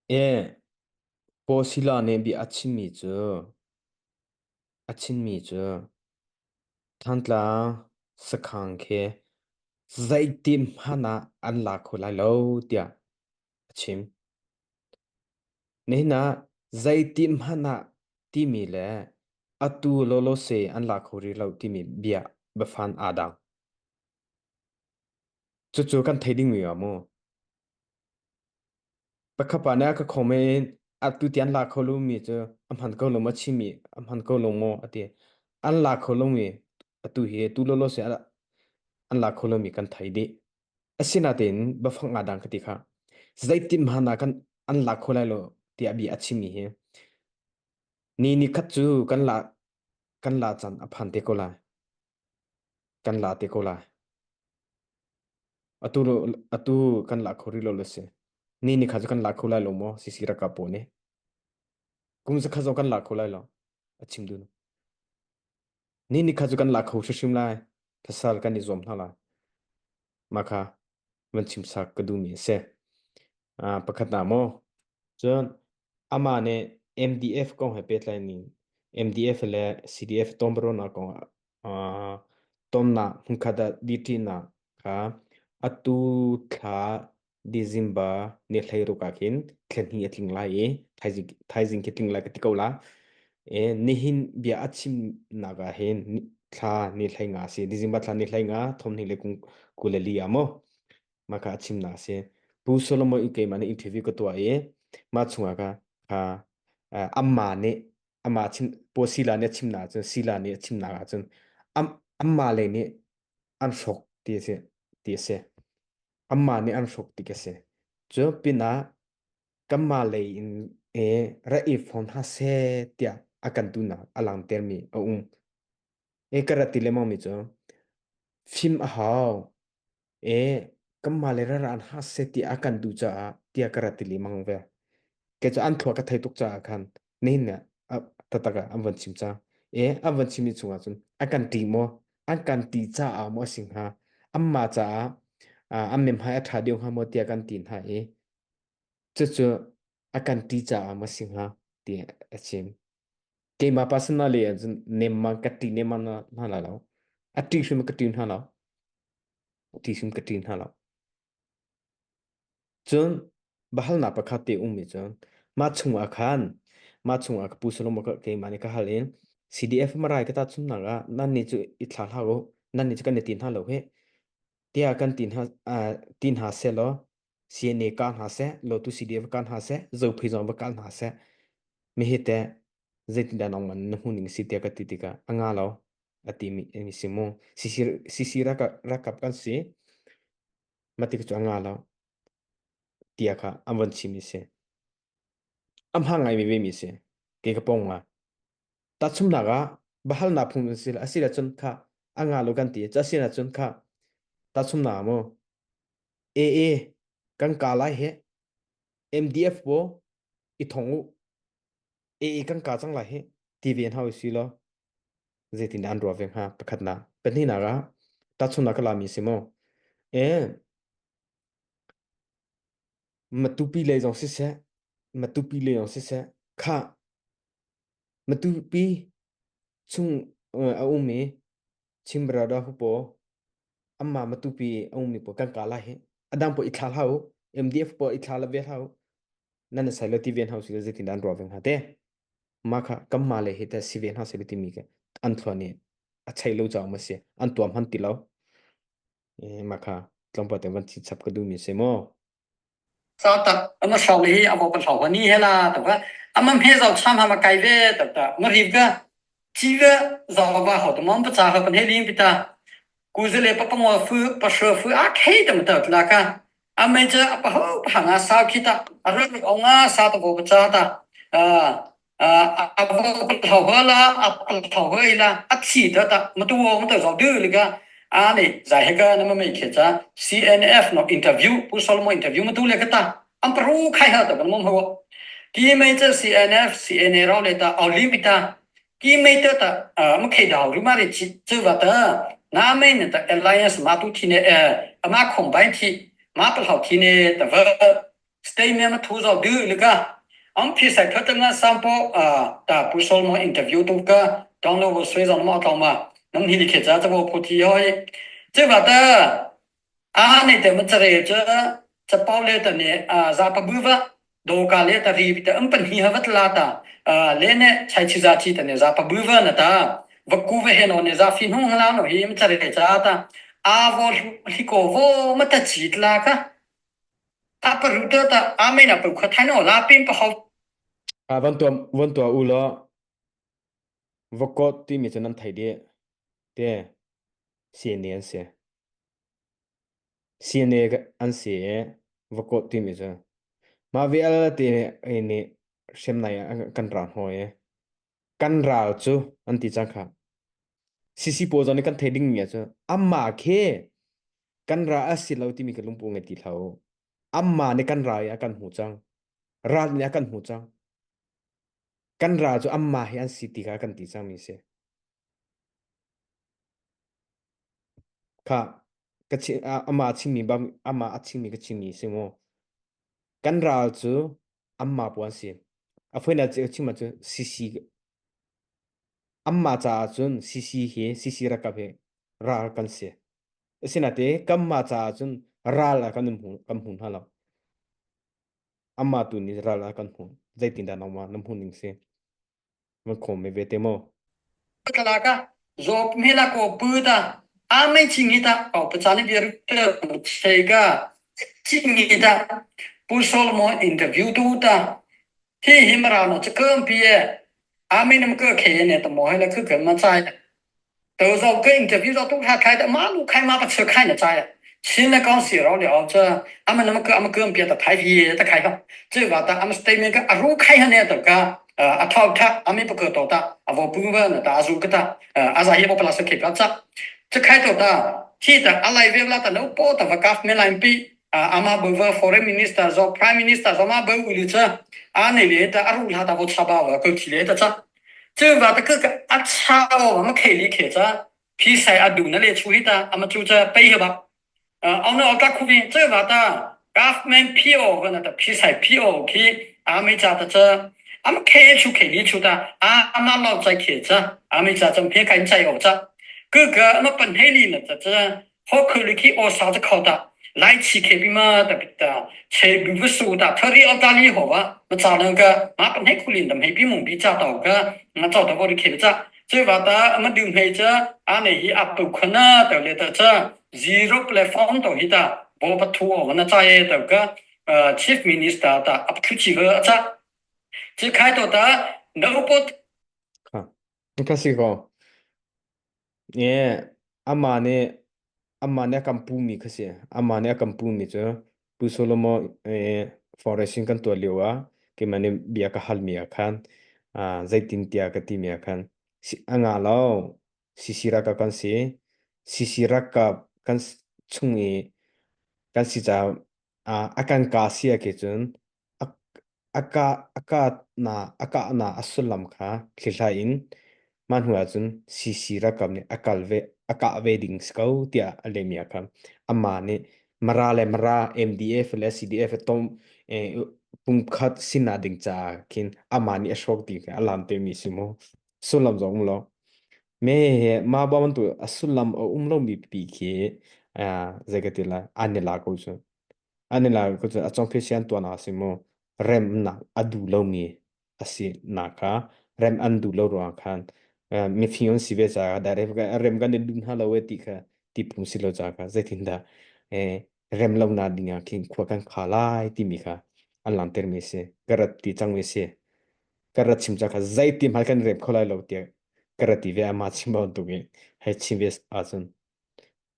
E, Pawsila nih bia a chimmi cu a chimmi cu Thantlang sakhan khi zeiti hmanh ah an la kho lai lo tiah a chim. Nihin ah zeiti hmanh ah timi le atu lawlawse an la kho rih lo timi bia biafan aa dang. Cucu kan thei dingmi ah mu. Pakhat pa nih a ka comment atu ti an la kho lomi cu a hman ko lo maw chimmi a hman ko lo maw a ti. An la kho lomi atu hi tu lawlaw si an la kho lomi kan thei dih. Asinain biafang aa dang ka ti kha. Zeitin hmanh ah kan an la kho lai lo tiah bia a chimmi hi ni ni khat cu kan la kan la caan a phan te ko lai. Kan la te ko lai. Atu atu kan la kho rih lo le si. Ni ni kha cu kan la kho lai lo maw CC ralkap pawl nih. Kum zakhat zong kan la kho lai lo. A chim dun. Ni ni kha cu kan la kho hrimhrim lai. Thasal kan i zuam hna lai. Mah kha van chim sak ka duhmi a si. Uh, pakhat na maw? Cun amah nih MDF kong he pehtlai ning MDF le CDF tombarona kong ah tonnak hmunkhat ah dihṭinak kha atu thla December ni 16 ah khin thla hnih a tling lai i thaizing thaizing khi tling lai ka ti ko la. E, nihin bia a chimnak ah hin thla ni 15 a si. December thla ni 15 thawmhnih le 24 ah maw mah kha a chimnak a si. Pu Solomon i keimah nih interview ka tuah i mah chungah ka kha amma nih amah chim Pu Sila nih a chimnak ahcun Sila nih a chimnak ahcun am amma lei nih an hrawk ti a si ti a si. Amma nih an hruk ti a si. Cu pinah kanmah lei in e ra i phone hna seh tiah a kan duhnak a langhtermi a um. E ka rat ti lengmang mi cu fim a hau. E kanmah le ra ra hna seh tiah a kan duh caah tiah ka rat ti lengmang ve. Kei cu an thluak ka thei tuk caah khan nihin nih taktak ah an von chim cang. E an von chimmi chungah cun a kan ṭih maw? An kan ṭih caah maw a si hnga? Anmah caah an mithmai a ṭha deuh hnga maw tiah kan ti hna i cucu a kan ṭih caah maw a si hnga tiah a chim. Keimah personally ahcun nemmang ka ṭih nemmang hna lai lo. A ṭih hrim ka ṭih hna lo. A ṭih hrim ka ṭih hna lo. Cun biahalnak pakhat te ummi cu mah chungah khan mah chungah ka pu Solomon ka keimah nih ka hal i CDF Marai ka tahchunhnak ah nannih cu i thla hlah u, nannih cu kan i ti hna lo hih tiah kan ti hna uh, ti hna seh law CNA ka hna seh, lotu CDF ka hna seh, Zophei zong va kal hna seh, mihi teh zeitindah nangmah na hmuh ning si tiah ka ti tikah a nga lo a timi mi si mu. CC CC rakap rakap kan si. Mah ti cu a nga lo tiah kha an von chim i si. A hma ngaimi vemi si. Kei ka pong nga. Tahchunhnak ah bahalnak phung an si a si cun kha a nga lo kan ti. Cu a si cun kha tahchunhnak mu AA kan ka lai he MDF bo i thong u AA kan ka cang lai he ti ve hna si law zeitin an ruah ve hnga pakhatnak pahnihnak ah tahchunhnak ka lami si mu e Matupi lei zong siseh Matupi lei zong siseh kha Matupi chung a um i Chin brother hu paw amma Matupi a ummi pawl kan ka lai hi adang pawl i thla hlah u MDF pawl i thla la ve hlah u nan sai lo ti ve hna usih zeitin an ruah ve hnga te mah kha kanmah le hi teh si ve hna seh timi khi an thluan i a chei lo caah maw si an tuam han ti lo mah kha tlawmpal te van chap ka duhmi si mu Sa tak ama hrawng hi amo pa hrawng ni he la to ka ama hme zau cham ha ma kai ve to ta ma rib ka chi ve zau ba ho to mom pa cha ha pan he ling pita ku zele pa pangwa fu pa shro fu a khei tam ta tla ka ame cha pa ho pa nga sa khi ta a ro ro nga sa to bo cha ta a a vo pa ho la a pa ho la a thi ta ta ma tu wo ta zo du li ka a ni zai he ka na ma mei khe cha CNF no interview pu Solomon interview ma tu le ka ta am paru khai ha ta kan mom ho ki mei cha CNF CNA ro le ta au li ta ki mei te ta ma khei dau ru ma ri chi chu wa ta na mei ne ta alliance ma tu thi ne ama khong bai thi ma pa hlau thi ne ta va. Statement ma thu zo du le ka ang phi sai kha tanga sampo ta pu sol mo interview tu ka download wo sui zong ma tong ma nam hi li khe cha cha wo phu thi hoi che ba ta a nei te ma chare cha cha pau le ta ne a za pa bu va do ka le ta ri ta am pan hi ha vat la ta le ne chai chi za chi ta ne za pa bu va na ta va ku ve he no ne za fi hnung la no hi ma chare cha ta a vo li ko vo ma ta chi la ka Ah, van tuah u law vokot timi cu nan thei dih. Te CNA an si. CNA an si i vokot timi cu. Mah vialte nih hriamnai ah kan ra hnawi i kan ral cu an ti cang kha. CC pawl zong nih kan thei dingmi ah cu amah khi kan ral a si lo timi ka lungpu ngei ti hlah u. Amah nih kan ral i a kan hmu cang. Ral nih a kan hmu cang. Kan ral cu amah hi an si ti kha kan ti cangmi si. Kha ka chi, amah a chimmi bang amah a chimmi ka chimmi si mu. Kan ral cu amah pawl an si. A foinak chim ahcun CC Anmah caah cun CC hi CC ralkap hi ral kan si. Asinain kanmah caah cun ral ah kan hmu kan hmu hna lo. Anmah tu nih ral ah kan hmu. Zeitindah nangmah na hmuh ning si? Van khawm ve te maw? Thlalak ah zawp hmela ko pu ta a mei chingi ta ko pachani bir chega chingi ta pu Solomon interview tu ta hi hi mara no chakam pi e 阿没那么个开呢，都没了，可可么在。都说跟这比如说都他开的马路开马把车开了在，现在刚写了了这，俺们那么个俺们个别的台皮的开上，这个的俺们是对面个阿路开上呢都个呃阿套他俺们不可多的，啊我不问了，大叔个的，呃阿啥也不不拉是开不这，这开头的，记得阿来为了的老婆的不搞没来比。ama bova foreign minister zo prime minister zo ma bo ulu cha a nei le ta aru la ta bo cha ba wa ko thi le ta cha 这个的个个阿差哦，我们开里开着，比赛阿杜那里处理的，阿们就在背后吧。呃，奥那奥达库宾这个的 government PO 和那的比赛 PO 去阿美家的这，阿们开出开里出的，阿阿妈老在开着，阿美家正偏开在哦这，个个阿们本黑里呢这这，好可里去哦啥子考的。来去开比嘛特别的，切不输的，特别澳大利亚好啊，那咋那个，马本黑苦林的没比蒙比加到个，那找到我的开的咋？这话的我们刘梅这，阿内伊阿不可能到来的这 zero platform 到伊的，我不图我那咋也到个呃 chief minister 的阿不出去个咋？这开到的 no 不。 Kha. Ka si ko. Amah nih amah nih a kan pumi kha si. Amah nih a kan pumi cu Pu Solomon forest in kan tuah lio ah keimah nih bia ka halmi ah khan zeitin tiah ka timi ah khan a ngah lo. CC ralkap kan si. CC ralkap kan chung i kan si caah a kan ka si ah cun a a kahnak a sullam kha hlathlai in mah hnu ahcun CC ralkap nih a kal ve a kah ve ding si ko tiah a lehmi ah khan amah nih Mara le Mara MDF le CDF tom pumkhat sinak ding caah khin amah nih a hrawk ti kha a lam temi si mu sullam zong um lo me he mah ba bantuk a sullam a um lomi pipi khi zei ka ti lai an i la ko cu An i la ko cu a congphe an tuahnak a si mu remnak a duh lomi a si nak kha rem an duh lo ruangah khan mifim an si ve caah direct rem kan i duh hna lo e ti kha ti phung si lo caah kha zeitindah rem lo nak ding ah khin khua kan kha lai timi kha an langhtermi a si ka rat ti cangmi a si ka rat chim ca kha zeiti hmanh kan rem kho lai lo tiah ka rat ti ve ama chim bantuk in hei chim ve ahcun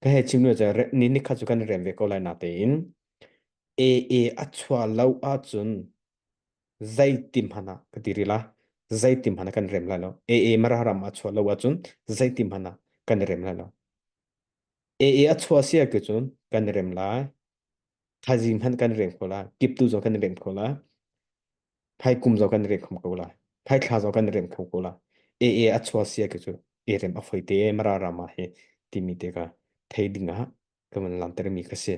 Ka hei chim lio cu ni nikhat cu kan i rem ve ko lai natein AA a chuah lo ahcun zeitim hmanh ah ka ti rih la zeitim hmanh ah kan i rem lai lo. AA Mara ram a chuah lo ahcun zeitim hmanh ah kan i rem lai lo. AA a chuah si ahcun kan i rem lai. Thaizing hmanh kan i rem kho lai. Kiptu zong kan i rem kho lai. Phai kum zong kan i rem kho ko lai. Phai thla zong kan i rem kho ko lai. AA a chua sia ke cu e rem a foi te mara rama hi timi te ka thei ding ah ka van lanter mi ka si.